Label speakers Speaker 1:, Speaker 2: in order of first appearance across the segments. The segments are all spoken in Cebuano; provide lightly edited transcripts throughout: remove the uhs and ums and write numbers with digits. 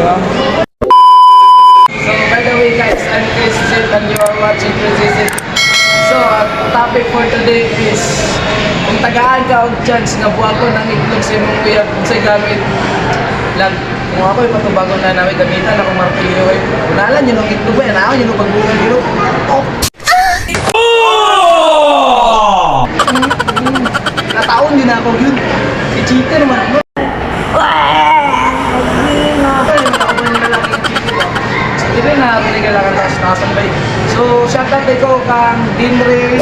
Speaker 1: Si ma'am. So, by the way guys, I'm Chris Zip and you are watching Chris Zip. So, ang topic for today is kung tagaan ka og chance nga buwagon ang itlog sa imong uyab, unsay gamit? Lag, kung ako ipatubagon na namin gamitan akong martilyo ay unalan yun ang itlog ba, anaon yun ang pagbukan dito. Oh! Nataon din ako yun. Si Chika naman ako. Dili na kailangan tapos nakasambay. So, shoutout ko kang Dinre,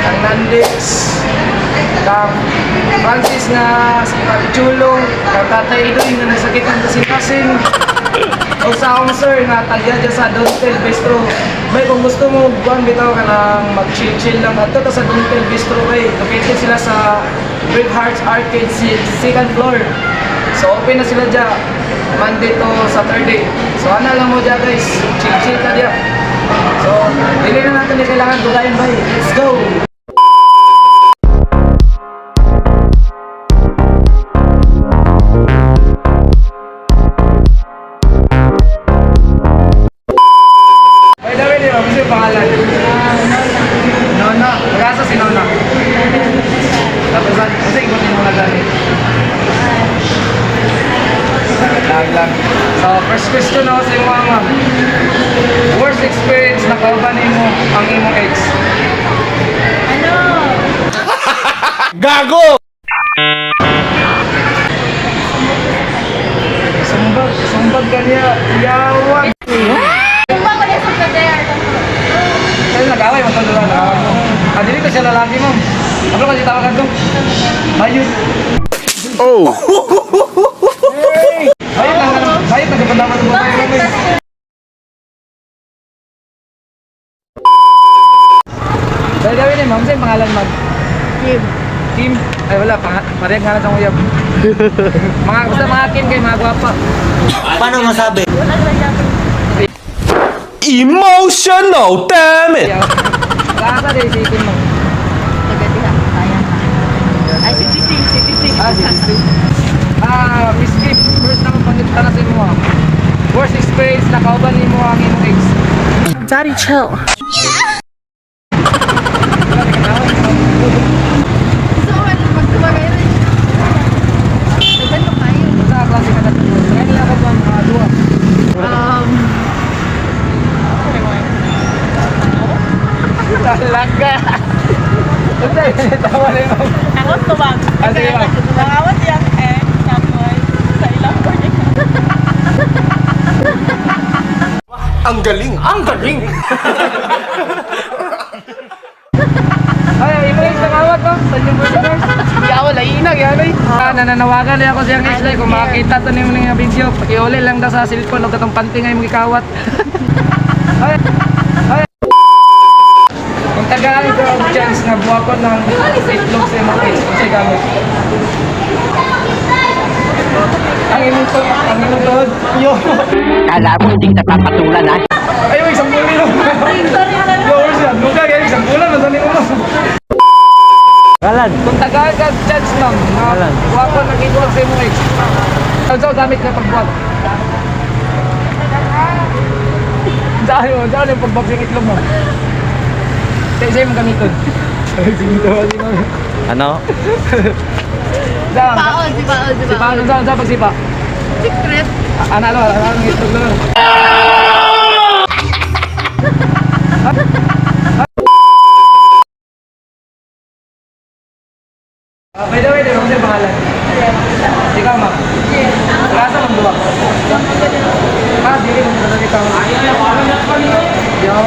Speaker 1: kang Nandix, kang Francis nga si Papi Chulo, kang Tatay Idoy nga nagsakit ang kasing-kasing. O sa akong sir nga tagya dyan sa Dontel Bistro. May kung gusto mo buwan bitaw ka nang mag-chill-chill lang adto ta sa Dontel Bistro kay located sila sa Brave Hearts Arcade second floor. So open na sila dyan Monday to Saturday. So ana lang mo dyan guys, chill-chill ka dyan. So dili na natin ni kailangan dugayan bay. Let's go. By the way, di ba, gusto yung pangalan? Nona. Nag-asa si Nona. Tapos, kasi ikot ni Nona gani. Lang lang. So, first question ako sa imo, mama. Worst experience na kauban nimo ang imong ex?
Speaker 2: Ano?
Speaker 3: Gago!
Speaker 1: Sumbag, sumbag ka niya. Yawa.
Speaker 2: Tumba ko niya sa pader.
Speaker 1: Kasi nag-away, matando lang nag-away. Ah, dili ko siya lalaki, ma'am. Ano kasi tawagan to? Bayot.
Speaker 3: Oh!
Speaker 1: Bayot ang bayot ang kapandaman ng babae
Speaker 2: Bakit
Speaker 1: mo.
Speaker 2: kasi?
Speaker 1: By the way, ma'am, sa'yo pangalan, ma'am?
Speaker 2: Kim.
Speaker 1: Kim? Ay, wala. Parehang ngalan sa uyab. Mga, basta mga Kim kay mga gwapa.
Speaker 4: Paano masabi?
Speaker 2: Wala na siya.
Speaker 3: Emotional, damn it!
Speaker 1: Kaasa din si Kim, ma'am.
Speaker 2: Tagadiha. Kaya ka. Ay, CTC. CTC.
Speaker 1: Ah, si Kim. Ah, Miss Kim, first na akong pangita na sa imo, ah. Worst experience na kauban nimo ang imong ex.
Speaker 5: Daddy, chill.
Speaker 2: So, ano, magtumagay rin siya. Nagano kayo?
Speaker 1: Sa klase ka na. Kaya nila ka ba mga duwa? Talaga. Hindi, tawa na yun.
Speaker 5: Ako tumag.
Speaker 1: Ah, sige, ma'am.
Speaker 5: Nangawat yung ex, tapos sa ilang board.
Speaker 3: Ang galing! Ang galing!
Speaker 1: Ay, imo ex nangawat no? Sa inyong boyfriend. Yawa, lainag, yan ay. Ah, nananawagan na ako sa iyang ex like, kung makakita to nimo nga video, pakiuli lang daw sa cellphone og katong panty nga imong gikawat. Ay, ay. Kung tagaan ka og chance nga buwakon ng itlog sa imong ex, unsay gamit? Ang imong to, ang imong tuhod. Yo.
Speaker 4: Kala mo hindi kita papatulan ha?
Speaker 1: Ay, wait, isang bulan no. Yo, siya. Luka kay isang bulan man sa mo.
Speaker 4: Kalan.
Speaker 1: Kung tagaan ka chance ma'am, na buwakon ng itlog sa imong ex. Ano gamit na pagbuwak? Saan mo? Saan yung pagbuwak sa itlog mo? Sa isa yung gamiton.
Speaker 4: Ano?
Speaker 1: Saan?
Speaker 2: Paon, si Paon, si
Speaker 1: Sipa,
Speaker 2: Paon.
Speaker 1: saan, saan pagsipa?
Speaker 2: Secret.
Speaker 1: Ano, ano, ano, ang itlog na? Ah, by the way, di ba kasi pangalan? Ikaw, ma'am. Wala sa ma'am, duwa. Ah, dili mo sa ikaw. Yo.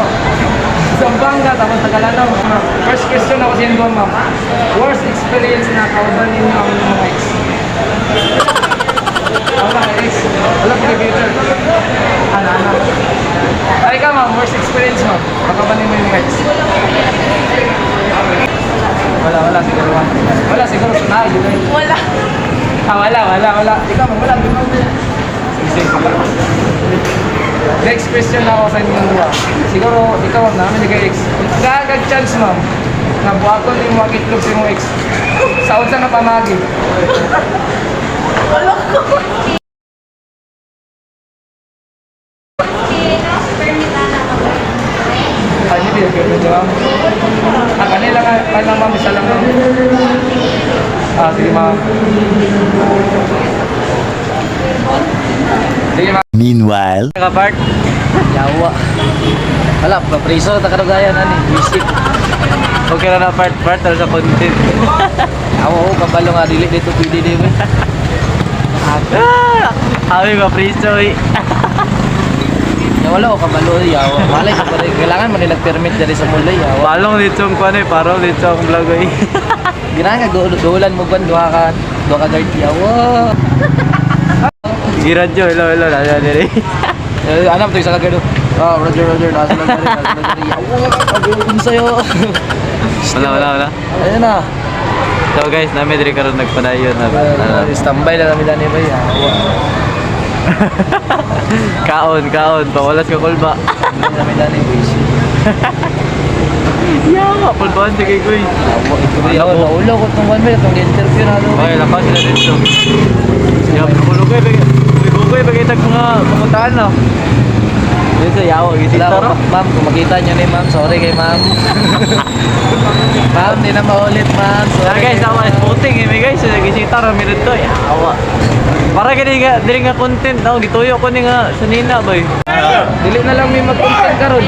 Speaker 1: Zamboanga, tapos Tagalog. Ma'am. First question ako sa inyo, ma'am. Worst experience na kauban ninyo ang mga ex? Wala ka ex. Wala ka future. Ano, ano. Ay, ikaw, ma'am. Worst experience, ma'am. Kauban ninyo yung mga ex. Wala, wala. Siguro. Wala, siguro. Na, yun.
Speaker 5: Wala.
Speaker 1: Ah, wala, wala, wala. Ikaw, ma'am, wala. Di ba? Sige, sige, sige. Next question na ako sa inyong dua. Siguro, ikaw, ma'am, namin ni kay ex. Gagag chance, ma'am, na buhaton yung mga itlog sa imong ex. Sa unsa nga pamagi?
Speaker 5: Wala ko.
Speaker 1: ma'am. Sige, ma'am.
Speaker 3: Meanwhile.
Speaker 4: Ka-part.
Speaker 1: Yawa. Wala, papriso ta karugayan ani, music.
Speaker 4: Okay ra na part part sa content.
Speaker 1: Yawa oh, kabalo nga dili dito pwede di ba.
Speaker 4: Ah! Abi ba priso eh.
Speaker 1: Ya wala ko kabalo yawa. Malay sa pare kailangan man nila permit diri sa mall eh, yawa.
Speaker 4: Balong dito ang kuan eh, parang dito ang vlog eh.
Speaker 1: Ginahan ka dulan mo ban duha ka guard yawa.
Speaker 4: Giradyo, hello, hello, nasa diri.
Speaker 1: Eh, ano to isa ka guard. Ah, Roger, Roger, nasa lang diri, nasa lang diri. Yawa, pagulong sa'yo.
Speaker 4: Wala, wala, wala.
Speaker 1: Ayun na.
Speaker 4: So guys, nami diri karon nagpadayon na.
Speaker 1: Uh, standby lang kami dani ba yawa.
Speaker 4: Kaon, kaon, pawalas ka kulba.
Speaker 1: Standby kami dani boys.
Speaker 4: Yawa, kulbaan sige kuy.
Speaker 1: Yawa ito ba yawa naulo ko tong one minute tong interview na do.
Speaker 4: Okay, lakaw sila dito. Yawa, kulugay, bagay. Kulugay, bagay tag mga pangutaan no. Dito yawa, gisita
Speaker 1: Wala,
Speaker 4: ro.
Speaker 1: ma'am, kung makita nyo ni ma'am, sorry kay ma'am. Ma'am, di na maulit, ma'am.
Speaker 4: Tara
Speaker 1: Sorry
Speaker 4: guys,
Speaker 1: kay
Speaker 4: tama
Speaker 1: ma'am.
Speaker 4: sporting eh may guys, nagisita ra mi dito. Yawa. Para gani nga diri nga content no, gituyo ko ni nga sa nina boy.
Speaker 1: Dili na lang may mag-content karon.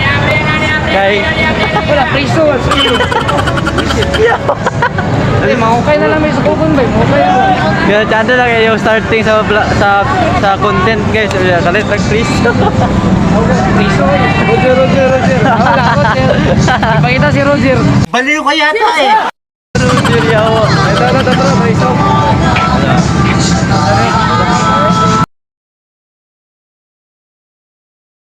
Speaker 4: Kay
Speaker 1: Wala, preso. Hindi, mahukay na lang may sukukon ba? Mahukay na.
Speaker 4: Kaya chanda lang kayo starting sa content guys. Kalit nag please.
Speaker 1: Preso. Roger, Roger, Roger. Wala, Roger. Ipakita si Roger.
Speaker 4: Baliw ka yata eh. Roger yawa.
Speaker 1: Ay, tara, tara, tara, preso.